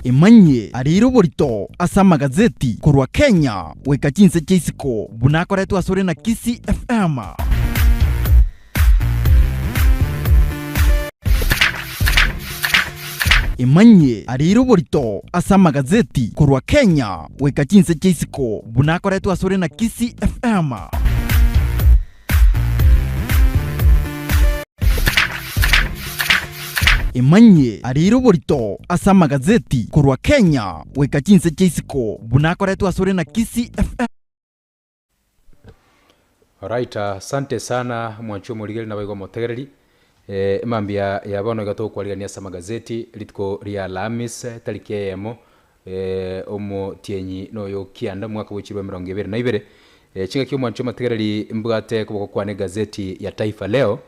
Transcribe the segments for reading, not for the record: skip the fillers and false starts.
Emanyie areire oborito ase amagazeti korwa Kenya goika chinse chia isiko buna akoretwe asore na Kisii FM. Emanyie areire oborito ase amagazeti korwa Kenya goika chinse chia isiko buna akoretwe asore na Kisii FM. Emanyie areire oborito ase amagazeti korwa Kenya goika chinse chia isiko buna akoretwe asore na Kisii FM. Alright, asante sana mwanchi omorigeri naboigo omotegereri. Eh, emambia ya bono iga togokwarigania ase amagazeti rituko ria Alhamisi tariki eyemo eh, omotienyi noyo kianda omwaka bwe chirwa emerongo ebere na ibere. Eh, chingaki omwanchi omotegereri mbwate koboko kwane egazeti ya Taifa Leo.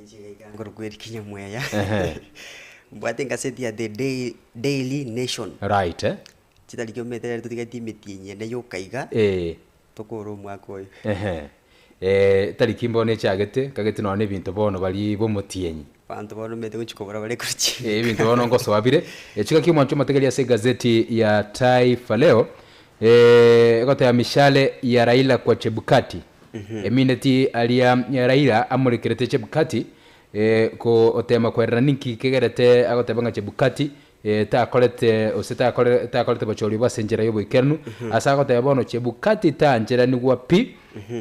Inche iga iga nkorokwa Eric Nyamweya. Ehe. Mbwate egaseti ya The Day- Daily Nation. Right, eh? Chitariki omanyete rero totigatie emetienyi ene yoka iga. Eh. Tokore omwaka oyo. Ehe. Eh, tariki mbono echagete, nkagete nonya na ebinto bono baria b'omotienyi. Abanto bono omanyete gochia kobora bare korwa chinka. Eh, ebinto bono ngosoa bire. Eh, chingaki omwancho omotegeria ase egazeti ya Taifa Leo, eh, egoteba mishale ya Raila kwa Chebukati. Emineti aria ya Raila amorekerete Chebukati, eh, ko otema kwerera ninki kegerete agoteba ng'a Chebukati eh, takorete gose takore takorete bochori obo ase enchera y'oboikeranu, ase agoteba bono Chebukati taancheranigwa pi,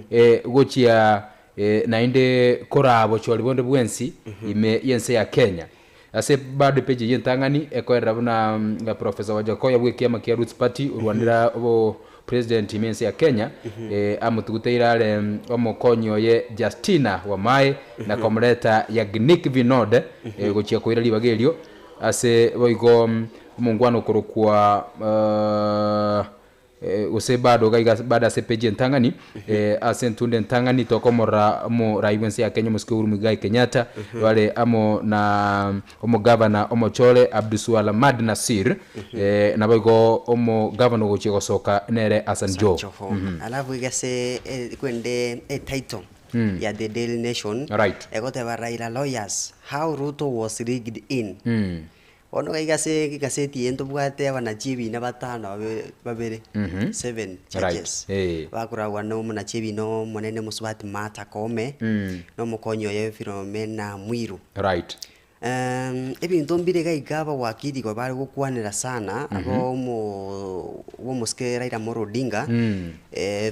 eh, gochia eh, naende koraa bochori bonde bwensi ime y'ense ya Kenya. Ase bado epeji eyio entang'ani ekoerera buna mm, Professor Wajackoyah bw'ekiama kia Roots Party orwanera obo president ime ense ya Kenya eh, amotuguteire are mm, omokonyi oye Justina Wamae na komoreta Yagnik Vinod eh, gochia koira ribaga erio Ase boigo omongwana okorokwa gose bado iga iga bado ase epeji entang'ani ase entunda entang'ani tokomorora omorai bw'ense ya Kenya omosike Uhuru Muigai Kenyatta bare amo na omogavana omochore Abdulswamad Nassir naboigo omogavana ogochia gosoka nere Hassan Joho. Joho. Alafu iga ase kwende etitle ya The Daily Nation Right. egoteba Raila lawyers How Ruto was rigged in. Bono iga ase egaseti eye ntobwate abanachi ebina batano babe babere, seven Right, judges. eh. Bakoragwa na omonachi ebina omonene Mosubati Martha Koome, na omokonyi oye Philomena Mwiru. Right. Ebinto mbire iga iga abawakili igo bare gokwanera sana, abo omo bw'omosike Raila Amolo Odinga,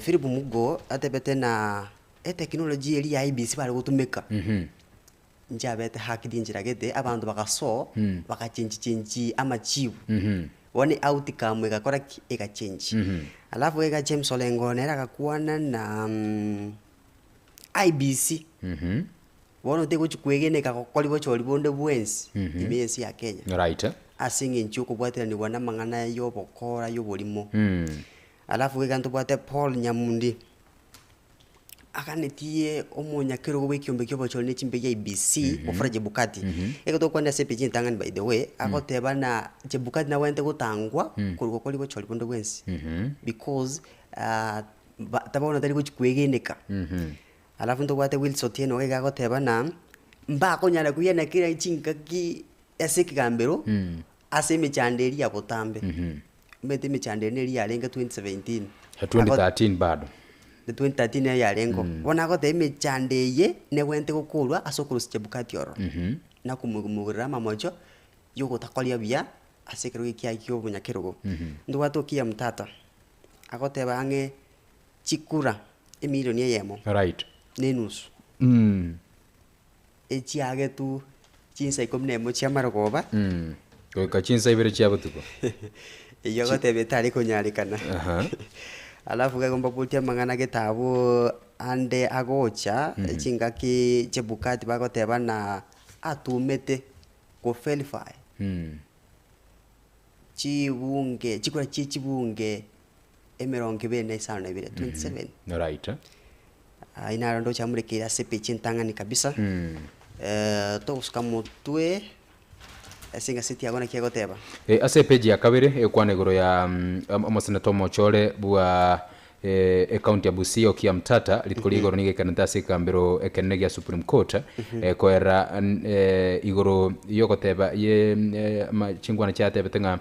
Philip Mugo atebete na etechnology eria ya IEBC bare gotumeka. Nchiabete hacked enchera gete, abanto bagasoa, bagachenchi chenchi amachibu. Bono outcome egakora ki? Egachenchi. Alafu iga James Orengo nere agakwana na IEBC, bono tegochi kwegena ekagokori bochori bonde bwensi ime y'ense ya Kenya. Right. Ase eng'encho ya okobwateranigwa na amang'ana ya obokora ya oborimo. Alafu iga ntobwate Paul Nyamundi. Aganetie omonyakerogo bw'ekiombe ki'obochori ne chimbe gia IEBC, Wafula Chebukati. Ekero togokwana ase epeji entang'ani by the way, agoteba na Chebukati nabwenerete gotangwa korwa gokora bochori bonde bwensi because ba bono tari gochi kwegeneka. Alafu ntobwate Wilson Otieno iga agoteba ng'a mbakonyara koiyana kera chingaki ase ekegambero ase emechando eria ya botambe. Omanyete emechando eye neri yarenge 2017. 2013 bado. 2013 nero yarenge oo. Bono agoteba emechando eye nebwenerete gokorwa ase okorusia Chebukati ororo. Na komogorera amamocho ya ogotakoria buya ase ekerogo ekiaye kia obonyakerogo. Ntobwate Okiya Mtata, agoteba ang'e chikura emilioni eyemo Right. na enusu. Echiagetwe chinsa ikomi na emo chi'amarogoba. Goika chinsa ibere chia botuko. Eyio agoteba etari konyarekana. Alafu iga mbabotie amang'ana gete abwo ande agocha, chingaki Chebukati bagoteba ng'a atumete ko verify chibunge chikura chie chibunge emerongo ebere na isano na ibere, 27. Right. Ayio naro ndoche amorekeire ase epeji entang'ani kabisa. Togosuka motwe ase engaseti yago naki egoteba. Ase epeji ya kabere egokwana igoro ya omoseneta omochore bwa. Ecounty ya Busia Okiya Mtata rituko ria igoro nigo ekerenete ase ekegambero ekenene gia Supreme Court koerera igoro yogoteba ye chingwana chiatebete ng'a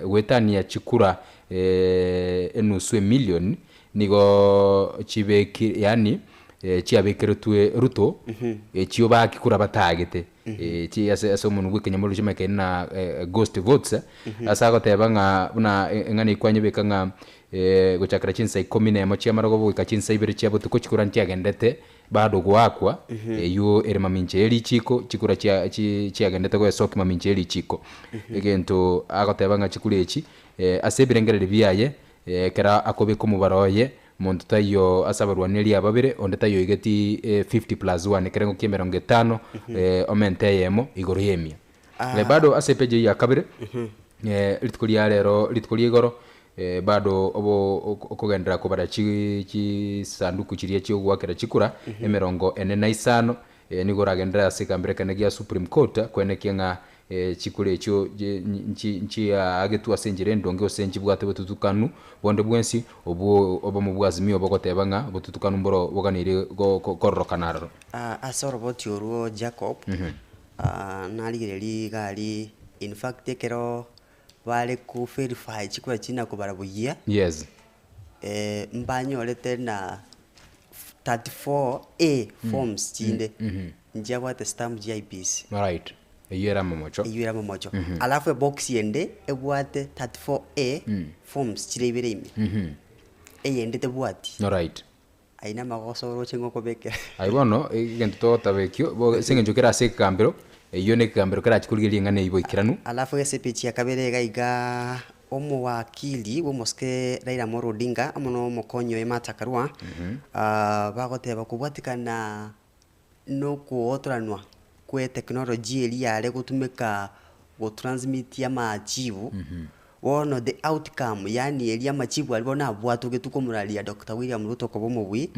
goetania chikura enusu emillion nigo chibeki yaani chiabekeretwe Ruto echio bakikura batagete chi ase ase omonwe bwa ekenyamorero chiamanyekaine na ghost votes ase agoteba ng'a buna eng'ana ekwanyebeka ng'a Gochakera chinsa ikomi nemo chi'amarogoba goika chinsa ibere chia botuko chikura nchiagendete bado goakwa, eyio ere mamincha ye richiiko, chikura chia chi chiagendete goesokia mamincha ye richiiko. Egento agoteba ng'a chikura echi, ase ebirengererio biaye, ekero akobeka omobaro oye, monto taiyo ase abarwaneria ababere, onde taiyo oigeti fifty plus one, ekerengo kia emerongo etano, omente eyemo igoro y'emia. Bado ase epeji eyio ya kabere, rituko ria rero, rituko ria igoro, Bado obo okogenderera kobara chisanduku chiria chi'ogoakera chikura emerongo ene na isano, nigo oragenderere ase ekambero ekenene gia Supreme Court koenekia ng'a chikura echio nchiaagetwe ase enchera endonge gose nchibwate botutukanu bonde bwensi obwo obomo bwa Azimio bogoteba ng'a obotutukanu mboro boganeire kororokana aroro. Ase oroboti orwo Jacob, narigereria iga aria in fact ekero bare ko verify chikura chiria na kobara buya, Yes. mbanyorete na 34A forms chinde nchiabwate stamp chia IEBC. Alright. Eyio ere amamocho. Eyio ere amamocho. Alafu ebox ende ebwate 34A forms chire ibere ime, eyende tebwati. Alright. Ayio namagoso oroche ng'a okobekera. Aye bono, egento togotaba ekio, bo ase eng'encho kere ase ekegambero, eyio nekegambero kerachie korigereria ring'ana eri boikeranu. Alafu ase epeji ya kabere iga iga omowakili bw'omosike Raila Amolo Odinga amo na omokonyi oye Martha Karua, bagoteba kobwatikana nokootoranwa kwe technology eria yare gotumeka gotransmit amachibu, bono the outcome yaani eria amachibu aria bono abwatogetwe komoraria Doctor William Ruto koba omobui,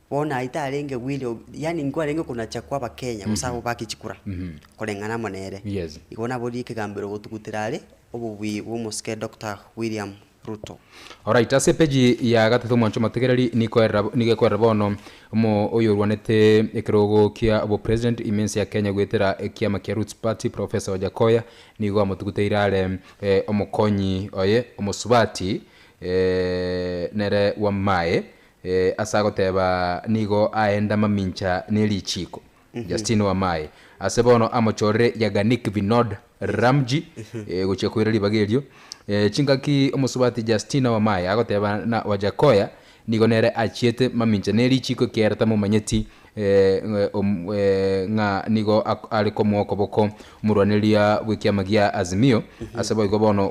bono ayio tarenge William yaani nkwarenge konacha kwa abakenya gose abwo bake chikura, koreng'ana amo nere. Yes. Igo naboria ekegambero gotugutera are obobui bwa omosike Doctor William Ruto. Alright, ase epeji ya gatato omwancho omotegereri nikoerera nigo ekoerera bono omo oyorwanete ekerogo kia obopresident ime ense ya Kenya goetera ekiama kia Roots Party Professor Wajackoyah nigo amotuguteire are omokonyi oye omosubati nere Wamae ase agoteba nigo aenda mamincha nerichiko. Justine Wamae ase bono amochorire Yaganik Vinod Ramji gochia koira ribaga erio. Chingaki omosubati Justina Wamae agoteba na Wajackoyah nigo nere achiete mamincha ne richiko ekiagera tamomanyeti ng'a nigo are komoa okoboko omorwaneria bw'ekiama gia Azimio. Ase boigo bono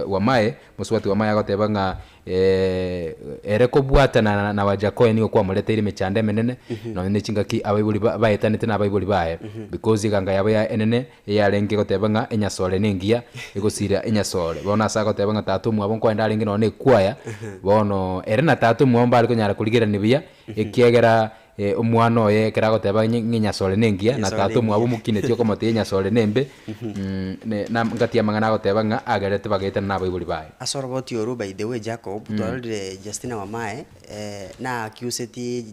Wamae mosubati Wamae agoteba ng'a Ere kobwatana na Wajakoya nigo kwamoreteire emechando emenene, nonya ne chingaki abaibori baetanete nabaibori baye, because eganga yabo ya enene eyarenge goteba ng'a enyasore nengiya, egosira enyasore. Bono ase agoteba ng'a tata omwabo nkoenda arenge nonya na ekwaya, bono ere na tata omwabo mbare konyara korigerania buya, ekiagera omwana oye ekero agoteba ng'a enyasore nengiya, na Enyasore tata omwabo nengiya. omokinetie okomotebia enyasore nembe, na ngati amang'ana agoteba ng'a agerete bagaetana nabaibori baye. Ase oroboti orwo by the way Jacob, twarorire Justina Wamae, na accuseti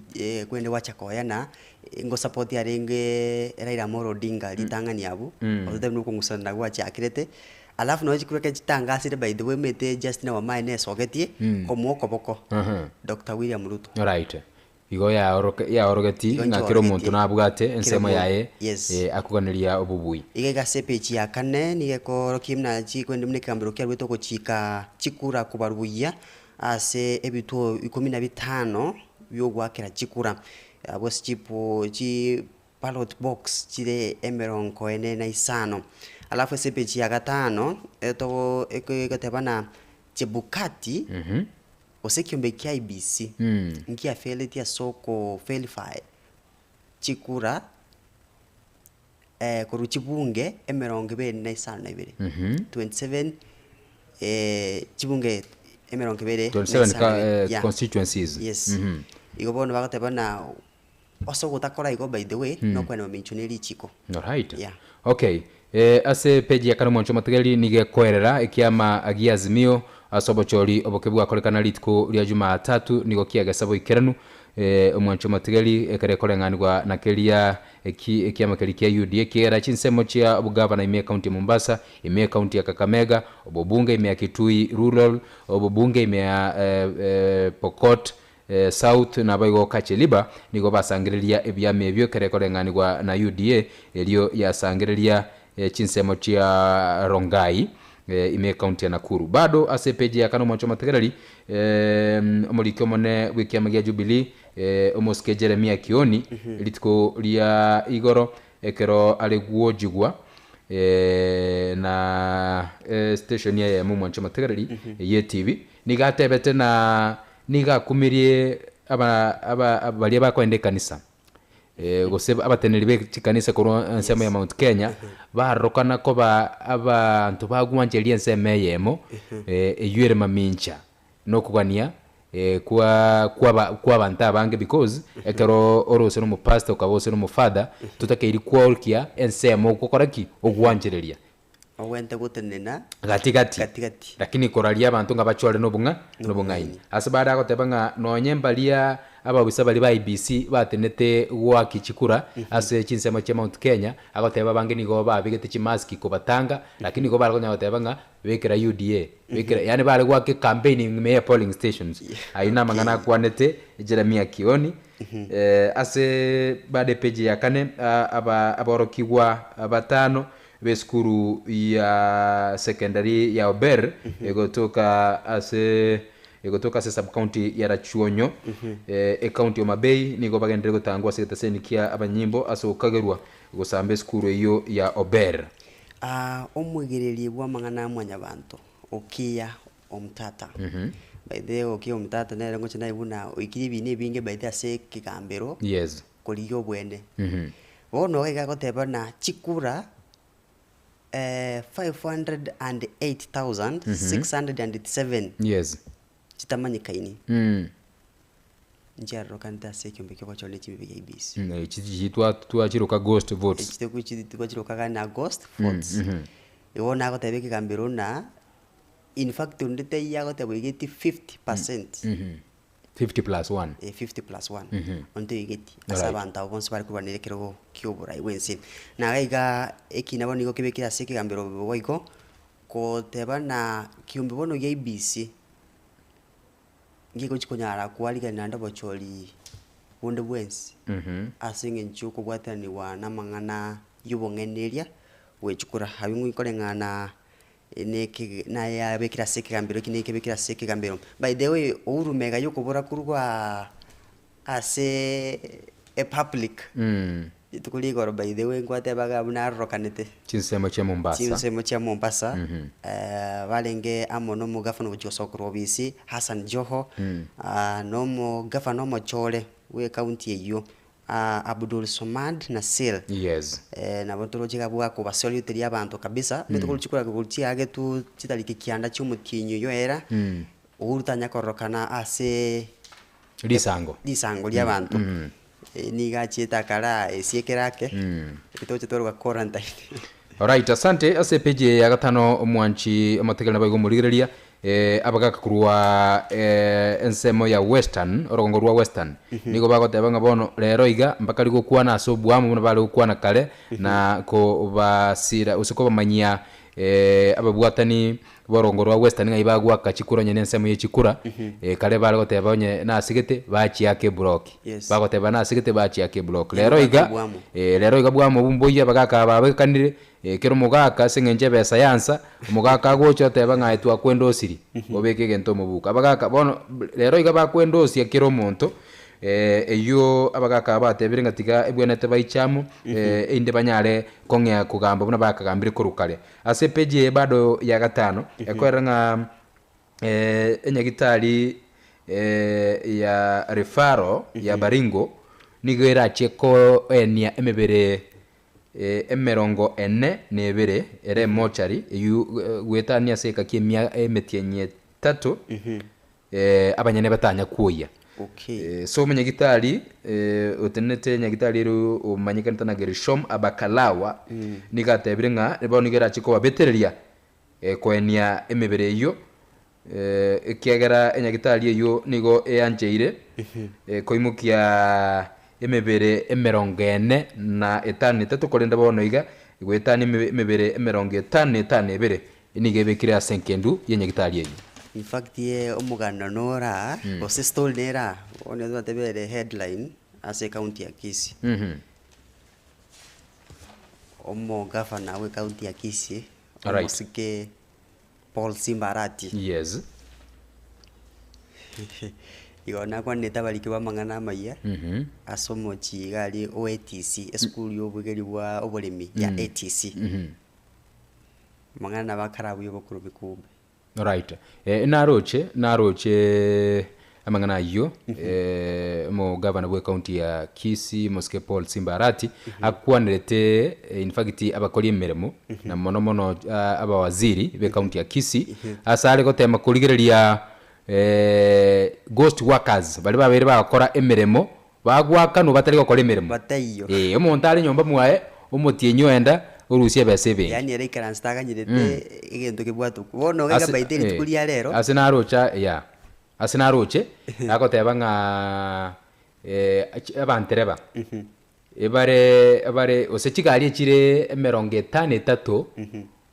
kwende gwacha koyana, ngosupport arenge Raila Amolo Odinga ritang'ani abwo, ototebia buna okong'usana gwachiakirete, alafu nonye chikura ekero chitangasire by the way omanyete Justina Wamae nesogetie, komoa okoboko Doctor William Ruto. Alright. Igo yaorogeti Igo ng'a kera omonto nchiorogeti nabwate kera ensemo omonto, yaye yes. akoganeria obobui. Iga iga ase epeji ya kane nigo ekoorokia buna chikwende buna ekegambero kiaruete ogochika chikura kobarwa buya ase ebituo ikomi na bitano biogoakera chikura. Abwo ase chipo chi ballot box chire emerongo ene na isano. Alafu ase epeji ya gatano etogo egoteba na Chebukati Gose ekiombe kia IEBC nkiafeleti ase oko verify chikura korwa chibunge emerongo ebere na isano na ibere, 27 chibunge emerongo ebere na 27 isano na ibere, yeah. constituencies. Yes. Igo bono bagoteba ng'a Ase ogotakora igo by the way nokwena mamincho ne richiko. Alright. Yeah. Okay. Ase page ya kane omwancho omotegereri nigo ekoerera ekiama gia Azimio. Ase obochori oboke bwakorekana rituko ria Jumatatu nigo kiagesa boikeranu omwancho omotigari ekero ekoreng'anigwa na keria eki ekiama keria kia UDA ekiagera chinsemo chia obogavana ime ekaunti ya Mombasa, ime ekaunti ya Kakamega, obobunge ime ya Kitui Rural, obobunge ime ya Pokot South naboigo Kacheliba nigo basangereria ebiama ebio ekero ekoreng'anigwa na UDA erio yasangereria chinsemo chia Rongai ime ekaunti ya Nakuru. Bado ase epeji ya kane omwancho omotegereri omoriki omone bw'ekiama gia Jubilee omosike Jeremiah Kioni rituko ria igoro ekero are gwojigwa na station eyemo omwancho omotegereri eye etibi nigo atebete na nigo akumirie aba aba baria bakoenda ekanisa. Gose abateneneri be chikanisa korwa ensemo ya Mount Kenya, barorokana koba abanto bagwancheria ensemo eyemo, eywo ere mamincha na okogania kwa kwaba kwabanto abange because ekero ore ose na omopastor okaba ose na omofather, totakeiri kwokia ensemo ogokora ki? Ogwanchereria. Ogwente gotenena Gati gati. gati gati. Lakini koraria abanto ng'a bachore nobong'a nobong'aini. Ase bare agoteba ng'a nonye mbaria ababisa baria ba IEBC batenete goaki chikura ase chinsemo chia Mount Kenya, agoteba abange nigo babegete chimaski kobatanga, lakini nigo bare konya goteba ng'a bekera UDA, bekera yaani bare goaka ecampaign ime ya polling stations. Ayio namang'ana akwanete Jeremiah Kioni, ase bado epage ya kane aba aborokigwa batano b'esukuru ya secondary ya Ober egotoka ase egotoka ase sub-county ya Rachuonyo ecounty ya Homa Bay nigo bagenderere gotangwa ase egetaseni kia abanyimbo ase gokagerwa gosamba esukuru eyio ya Ober. Aa omwegereria bw'amang'ana a mwanyabanto, Okiya Omtata. By the way Okiya Omtata nere ngocha naye buna oikirie ebina ebinge by the way ase ekegambero Yes. korigia obwene. Bono iga agoteba ng'a chikura 508,607 Yes. chitamanyekaini nchiarokanete ase ekiombe kia ogochora ne chibibe gia IEBC. Echi chichi twachiroka ghost votes. Echi twachirokaga ng'a ghost votes. Igo bono agoteba ekegambero ng'a in fact onde taiyo agoteba oigeti 50 percent. 50 plus one. Eh, 50 plus one. Onde toigeti ase abanto abwo bonsi bare korwanera ekerogo kia oborai bw'ense. Na iga iga ekina bono nigo kebekire ase ekegambero boigo, koteba na kiombe bono gia IEBC, ngegochi konyara koarigania naende obochori bonde bwensi, ase eng'encho okobwatanigwa na amang'ana ya obong'ainereria bwechukura. Abwo ng'oikoreng'ana Nekege naye abekire ase ekegambero eki nekebekire ase ekegambero. By the way, Uhuru mega yokobora korwa ase epublic rituko ria igoro by the way nkwatebaga buna arokanete Chinsemo chia Mombasa. chinsemo chia Mombasa barenge amo na omogavana ogochia gosoka korwa obisi Hassan Joho na omogavana omochore bwe ecounty eywo Abdul Somad Nassir. Yes. Nabo toroche iga abwo akobasaluteria abanto kabisa, omanyete korwa chikura korwa chiagetwe chitariki kianda chia omotienyi oyio era, Uhuru tanya kororokana ase Risango. risango ria abanto. Nigo achiete akara esiekera ake, toche twaruga quarantine. Alright, asante ase epage eye ya gatano omwanchi omotegereri naboigo omorigereria abagaka korwa ensemo ya Western orogongo rwa Western nigo bagoteba ng'a bono rero iga mbakari gokwana ase obuamo buna bare gokwana kare na kobasira gose kobamanyia ababwatani b'orogongo rwa Western ng'ai bagoaka chikura onye na ensemo ye chikura kare bare goteba onye nasegete bachiaka eblock Yes. bagoteba nasegete bachiaka eblock Yaani rero iga goaka obwamo. rero iga bwamo obu mboiyo abagaka aba babekanire kera omogaka ase eng'encho ebesa yansa omogaka agocha oteba ng'a aye twakwendosirie obeke egento omobuko abagaka bono rero iga bakwendosia kera omonto eywo abagaka aba batebire ng'a tiga ebwenerete baiche amo erinde banyare kong'ea kogamba buna bakagambire korwa kare. Ase epeji eye bado ya gatano, ekoerera ng'a enyagitari ya referral ya Baringo nigo erachie koenia emebere emerongo ene na ebere ere emochari eywo goetania ase egeka kia emia emetienyi etato abanyene batanya kwoyia. Okay. So omonyagitari otenenete nyagitari ere omanyekanete na Gerishom Abakalawa nigo atebire ng'a bono nigo erachie kobabetereria koenia emebere eyio. Ekiagera enyagitari eyio nigo eyancheire koimokia emebere emerongo ene na etano na etato, korende bono iga goetania emebere emerongo etano na etano na ebere nigo ebekire ase engendu y'enyagitari eyio. In fact omogano nore aa, gose story nere aa, bono twatebere headline ase ecounty ya Kisii. Omogavana bwe ecounty ya Kisii, omosike Paul Simba Arati. Yes. Igo nakwanete abariki b'amang'ana amayia ase omochie iga aria o ATC, esukuru ya obwegeri bwa oboremi ya ATC. Amang'ana nabo akare abuya obokurubi kumbe. Alright. Eh, naroche, naroche amang'ana ayio eh, omogavana bwe county ya Kisii Mosike Paul Simba Arati akwanerete eh, in fact abakori emeremo na mono mono ah, abawaziri be county ya Kisii ase are gotema korigereria eh, ghost workers baria babeire bagokora emeremo Bagwakanwa batari gokora emeremo. Bataiyo. Ee, omonto are nyomba mwaye, omotienyi oenda, orusia ebesa ebenki. Yaani ere aikaranse taganyerete egento kebwate okwo. Bono iga Ase- baite rituko eh, ria rero. ase naroche ya, ase naroche, agoteba ng'a eh, ach- abantereba, ebare ebare gose chigari echire emerongo etano etato,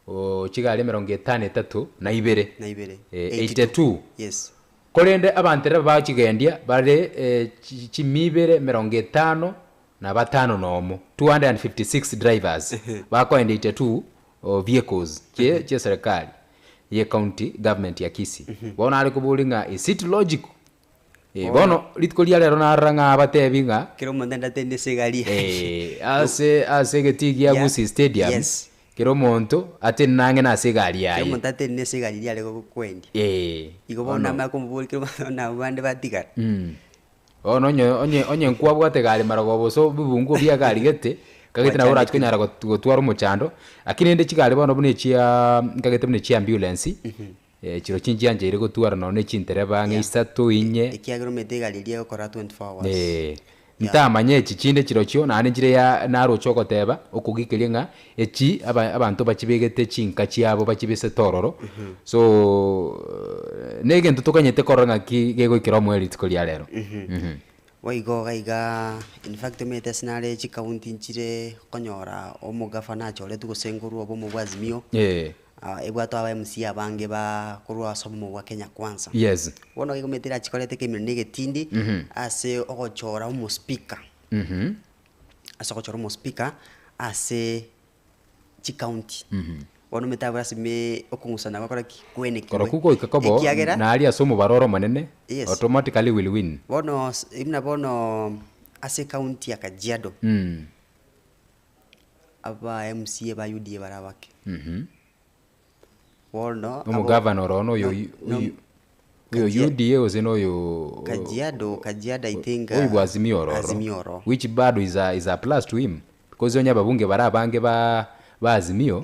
oo chigari emerongo etano etato na ibere, Na ibere. eh, 82. 82. Yes. Korende abantereba bachigendia bare chimia ibere emerongo etano na batano nomo, 256 drivers, bakoenda 82 vehicles chie chieserekari ye county government ya Kisii. Bono are koboria ng'a is it logical? Eh, bono rituko ria rero narora ng'a abatebi ng'a Kera omonto aende atende ase egari yaye. eh, ase ase egetii gia Yeah, Gusii Stadium, yes. Kera omonto atenene ang'e nase egari Kera yaye. omonto atenene ase egari eria are gokwendia. Ee. Igo bono Bono. namanye komoboria kera omonto nabo bande batigara. Mm. Bono onye onye onye nkwabwate egari marogoba gose ebibunguo bia egari gete, kagete nabo orache konyara got gotwara omochando, lakini rende chigari bono buna echiaaa nkagete buna echia ambulance, chirochio nchiancheire gotwara nonye na echintereba ang'e Yeah. isato, inye. Ekiagera omanyete egari eria egokora 24 hours. Ee, ntamanye echi chinde chirochio naende nchire ya naroche ogoteba okogikeria ng'a echi aba abanto bachibegete chinka chiabo bachibesete ororo, so na egento tokanyete korora ng'aki gegoikera omoerio rituko ria rero. Boigo iga iga in fact omanyete ase nare chikaunti nchire okonyora omogavana achoretwe gose nkorwa obomo bwa Azimio, Ee. ebwate aba MCA abange ba korwa ase obomo bwa Kenya Kwanza. Yes. Bono iga omanyete erachikorete ekemira na egetindi, ase ogochora omospeaker, ase ogochora omospeaker ase chikaunti. Bono omanyete abwo ase me okong'usana gokore ki? Kwenekigwe. Korokwo goika kobo Ekiagera naaria ase omobaro ore omonene, Yes. automatically will win. Bono ase buna bono ase ekaunti ya Kajiado, aba MCA ba UDA bare abake. Bono abo Omogavana oro noyo no oyu no oyu oyo Kajia UDA gose noyo Kajiado Kajiado I think oyo bwa Azimio ororo Azimio oro. which bado is a is a plus to him because onye ababunge bare abange ba ba Azimio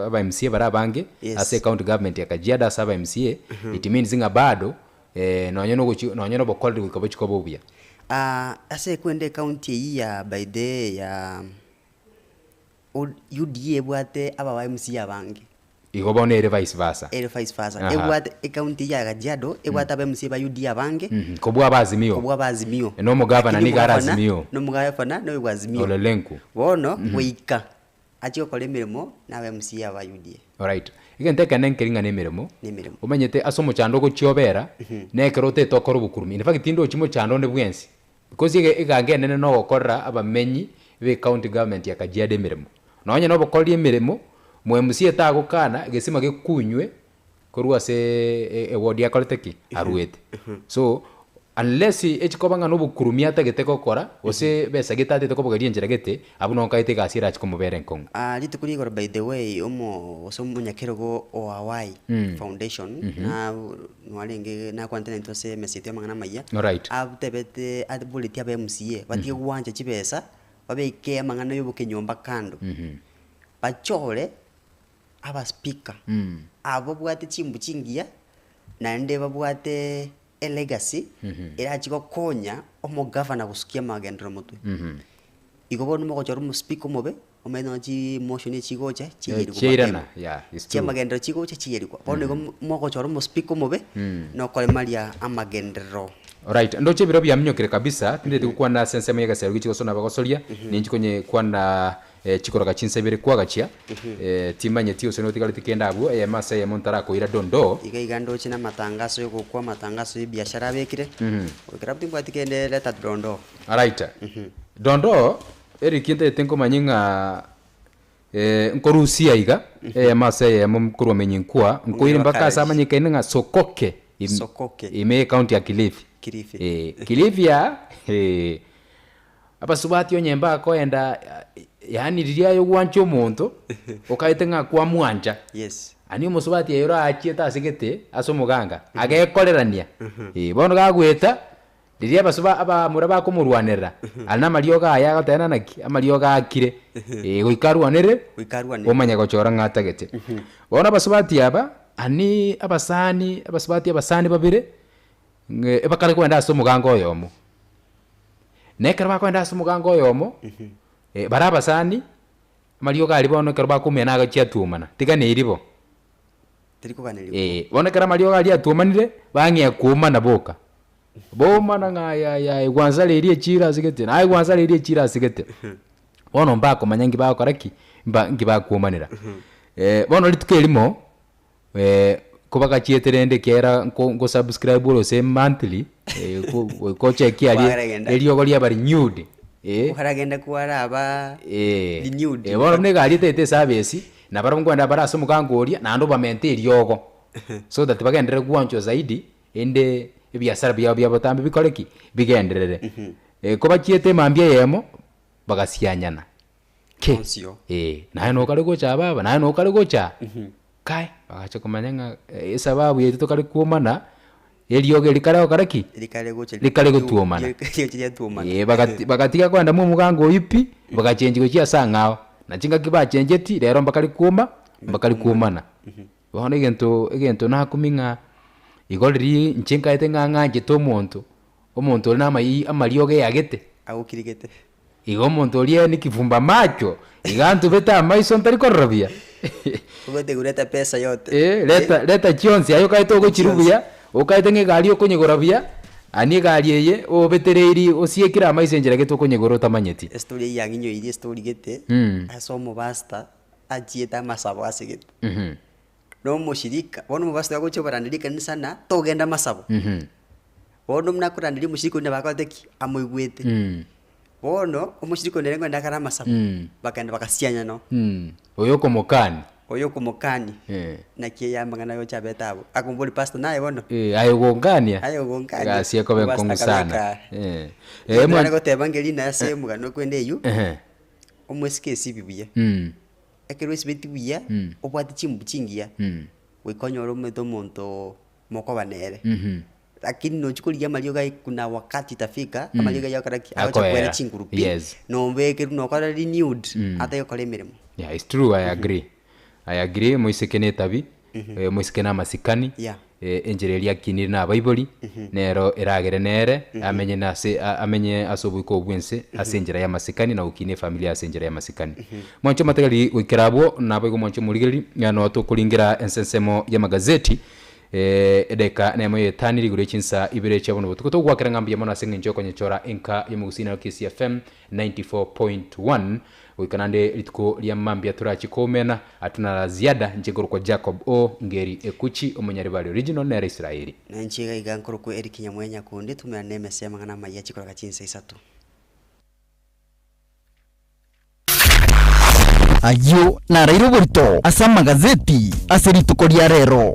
aba MCA bare abange Yes. ase ecounty government ya Kajiado ase aba MCA it means ng'a bado nonye na ogochi nonye na obokoreri goika bochi koba obuya. Ase ekwenda ecounty eyio ya by the way ya UDA ebwate aba MCA abange. Igo bono ere vice versa. Ere vice versa. Aha. Ebwate ecounty ya Kajiado ebwate aba MCA ba UDA abange Kobua aba Azimio. kobua aba Azimio. Na omogavana Lakini nigo are omogavana, Azimio. na omogavana noyo bwa Azimio. Ole Lenku. Bono goika achie gokora emeremo na aba MCA aba UDA. Alright. Egento ekenene nkeri ng'a nemeremo, Nemeremo. omanyete ase omochando ogochia obera, na ekero otagete okore obokurumi. In fact tindochi mochando onde bwensi, Because ege egango enene nogokorera abamenyi be county government ya Kajiado emeremo. Nonye nobokoreri emeremo, mo MCA tagokana egesima gekunywe korwa ase eward akorete ki? Aruete. So, unless echikoba ng'a nobokurumi atagete gokora, gose besa gete atagete kobogeria enchera gete, abwo noo nkaete egasi erache komobera enkong'u. Rituko ria igoro by the way omo gose omonyakerogo o Hawaii Foundation na Nwarenge nakwanete naintwe ase emesa yaito y'amang'ana amayia, Alright. atebete aboretie aba MCA batige gwancha chibesa, babeke amang'ana ya obokenyomba kando, bachore aba speaker aba babwate chimbu chingiya, naende babwate elegacy erachi gokonya omogavana gosukia amagenderero motwe. Igo bono mogochora omospeaker omobe. Omanyete nonya chimotion echigocha Eh, chiyerigwa chiairana mapema. yeah, it's true. Chiamagenderero chigocha chiyerigwa. Bono igo mogochora omospeaker omobe, nokoremaria amagenderero. Alright, ndoche ebiro biaminyokire kabisa, tindeti gokwana ase ensemo y'egesero gichia gosona abagosoria, ninchi konye kwana eh, chikoroka chinsa ibere kwagachia, eh, timanyeti gose notigareti kende abwo, eyemo ase eyemo ntarakoira dondoo. Iga iga ndoche na amatangaso yogokwa amatangaso ya ebiashara abekire, goikera abwo timbwati kende leta dondoo. Alright, dondoo, Eric ntagete nkomanye ng'a eh, nkorusia iga eyemo ase eyemo korwa Menyinkwa nkoire mpaka ase amanyekaine ng'a Sokoke im- Sokoke. ime ecounty ya Kilifi. Kilifi. Eh, Kilifi aa eh, abasubati onye mbakoenda yaani riria aye ogwancha omonto okaete ng'a kwamwancha Yes. Ani omosubati oyo orachiete ase gete ase omoganga agekorerania eh, bono gagoeta Riria abasuba abamura bakomorwanerera, are namariogo aye agoteba naki? Amariogo aakire, eh, goika arwanere, Goika arwanere. omanye gochora ng'a atagete. Bono abasubati aba, ani abasani, abasubati abasani babere, ng'e bakare kogenda ase omoganga oyomo. Na ekero bakogenda ase omoganga oyomo, bare abasani, amariogo aria bono ekero bakoumia agachia atuomana, tiga neri bo. Teri koganerigwa. Eh, bono ekero amariogo aria atuomanire, bang'ea koomana boka. Boomana ng'a aye aye aye gwansa riria echiro ase gete, naye gwansa riria echiro ase gete. Bono mbakomanya nki bagokora ki, mba nki bakwomanera. Bono rituko erimo, kobagachiete rende ekiagera nko nkosubscribe ore gose monthly, ko goika ochekie aria, Kwaregenda. eriogo riaba renewed, eh. Kwaragenda kwaraba Eh, renewed. eh, bono buna egari etaete eservice, nabarabwo nkoenda bare ase omogango oria, naende obamente eriogo, so that bagenderere gwanchwa zaidi, ende ebiasara biabo bia botambe bikore ki? Bigenderere. Eh, kobachiete emambia eyemo, bagasianyana ki? Bonsio. Eh, naye nokare gocha baba, naye nokare gocha aa. Kai, bagacha komanya ng'a esababu yaito tokare kwomana, eriogo eri rikare gokora ki? Rikare gocha Rikare gotuomana. Rigocha riatuomana. Eh, bagati bagatiga kogenda mwa omogango oyio pi, bagachengi gochia ase ang'ao. Na chingaki bachencheti, rero mbakare kwoma, mbakare kwomana. Bono egento egento nakumia ng'a igo riria inche nkaete ng'a ng'anchete omonto, omonto oria namai amariogo eyagete. Agokirigete. Igo omonto oria ni kifumba macho, iga antubete amaiso ntari korora buya. Ogote kureta pesa yote. Eh, reta reta chionsi aye okaete ogochiru buya, okaete ng'a egari okonyegora buya, ani egari eye obetereiri osiekire amaiso enchera gete okonyegora otamanyeti. Estory eyio yang'inyoirie estory gete, ase omopastor, achiete amasabo ase gete. Na omoshirika, bono omopastor agochia kobaranderia ekanisa na togenda amasabo. Bono buna akoranderia omoshirika oyio nabo akorete ki? Amoigwete. Bono, omoshirika oyio nere nkoenda akare amasabo, bakaenda bagasianya no. Oyo okomokani. Oyo okomokani, Eh. naki eye amang'ana agocha abete abwo. Akomoboria pastor naye bono? Eh, aye ogongania. Aye ogongania. Egasi ekoba Omopastor enkong'u sana. akabeka. Eh. Eh, Eh, mwa- nare goteba ngeri naye ase omogano okwenda eywo, Ehe. omoiseke esibi buya. Ekero esibeti buya, obwate chimbu chingiya, goika onyore omanyete omonto mokoba nere. Lakini nochia korigia amariogo aye kuna wakati itafika, amariogo aywo akore ki? Agocha Akoera. kwera chinguru pi, Yes. nobekerwe nokore renewed, atari gokora emeremo. Yeah, it's true, I agree. I agree, moiseke na etabi, eh, moiseke na amasikani, Yeah. eh, enchera eria akinire na abaibori, nero eragere nere, amenye na ase a- amenye ase oboiko obwo bwense, ase enchera ya amasikani na gokinia efamiri ase enchera ya amasikani. Mwanche omotegereri goikera abwo, naboigo mwanche omorigereri, ng'a noo tokoringera ense ensemo y'amagazeti, eh, edakika nemo ya etano rigoro echinsa ibere chia bono botuko. Togwakera ng'a mbuya mono ase eng'encho yokonyechora enka y'omogusii nero Kisii FM 94.1. Goika naende rituko ria mambia torachie koumena, hatuna la ziada, inche nkorokwa Jacob O. Ngeri Ekuchi, omonyaribari original nere Israeli. Na inche iga iga nkorokwa Eric Nyamweya Nyakundi, tumera nemesa y'amang'ana amayia chikoroka chinsa isato. Ayio naraire oborito ase amagazeti ase rituko ria rero.